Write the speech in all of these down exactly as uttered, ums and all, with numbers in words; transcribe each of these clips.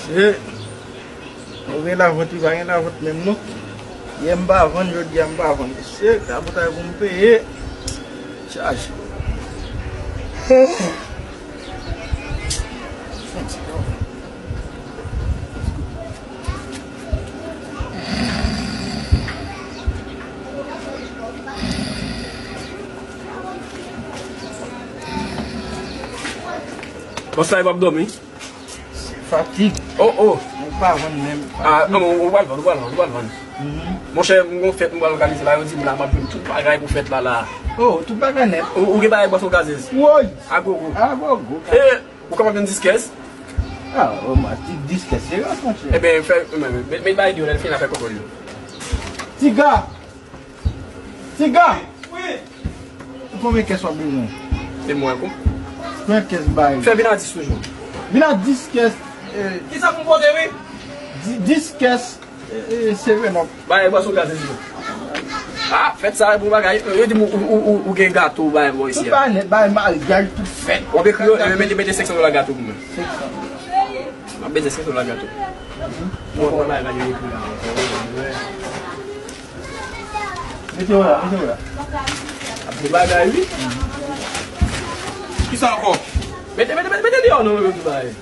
E, ou gen lavant, li pa gen lavant menm non. Yè m pa vann, jodi a m pa vann. Se rabotay pou m peye. Chaje. Bòs la, e p ap dòmi? Se fatig. Oh, oh. Mwen pa vann menm. Ah, non, ou pral vann, ou pral vann, ou pral vann. Mhm. Monchè, m gon fèt m pral òganize la, yo di m la m ap jwenn tout bagay pou fèt la, la. Oh, tout bagay nèt. Ou, ou gen bagay bwason gazez? Woy! Agogo. Agogo. E, ou kapab jwenn diskèz? Ah, oh, ma, ti diskèz, se ras, monchè. Ebyen, fè, men, men, men bagay di yo, lè l fini la, fè kòkòl yo. Tiga! Tiga! Wi! Konbyen kès w ap bezwen? Se mwen kou. Konbyen kès bay? Fè vin a dis toujou. Vin a dis kès. Eh, kisa pou m pote, wi? Di-, dis kès, eh, eh, Seven Up. Bay bwason gazez yo. Ah, fèt sa, bon bagay. Yo di m ou, ou, ou, ou gen gato, bay mwen isi a. Tout bagay nèt, bay maryaj, tout fèt. W ap ekri yo, eh, mete, mete senk san dola gato pou mwen. Senk san. M ap bezwen senk san dola gato. Bon, bon, bay, bay, yo ekri la. Mete yo la, mete yo la. Ap di bagay, wi. Kisa ankò? Mete, mete, mete, mete deyò non, mete bagay.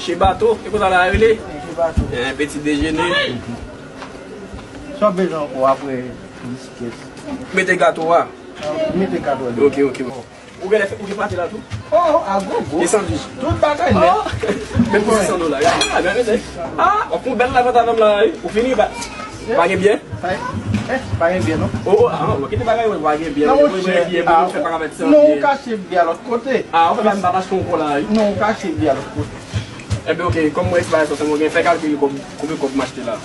Che bato, e konsa la rele? Che bato. Eh, peti dejene. Sa w bezwen ankò apre dis kès? Mete gato a. Mete gato a. Ok, ok. Ou gen lè fè, ou gen pate la tou? Oh, agogo. E sandwich? Tout bagay nèt. Oh! Men pou sis san dola, gade. Ah, gade, gade. Ah, w ap fè yon bèl lavant avè m la, wi. Ou fini, pa, pa gen biyè? Pa, eh, pa gen biyè, non. Oh, oh, ah, ou kite bagay, pa gen biyè. Non, monchè, biyè, ah, fè pa avèk sa, non, ou kache biyè a lòt kote. Ah, ou fè pa m pa achte yon kola, wi. Non, ou kache biyè a lòt kote. Ebyen, ok, kòm mwen eksperyans, mwen gen fè kalkil kòb, konbyen kòb m achte la.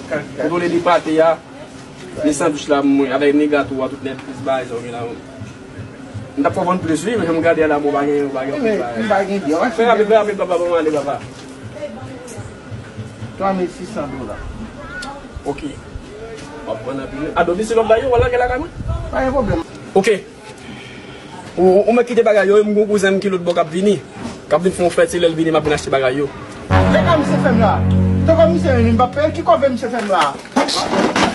Kalkil. Ou vle di pate a, ni sandwich la, mwen, avèk ni gato a, tout nèt, plis bagay sa, ou gen la, mwen. M t ap fè w vann plis, wi, men jan m gade a la, bon, pa gen, pa gen anpil bagay. Fè rapid, fè rapid, papa, ban m ale, papa. Twa mil sis san dola. Ok. W ap vann anpil, wi. A, dobi si l ap bay yo, w al lage lakay mwen? Pa gen pwoblèm. Ok. Ou, ou, ou mèt kite bagay yo, wi, m gon kouzen m ki lòt bò k ap vini. K ap vin fè yon fèt, se lè l vini, m ap vin achte bagay yo. Gade sa misye fè m la. Tankou misye vini, m p ap peye l, ki kòve misye fè m la.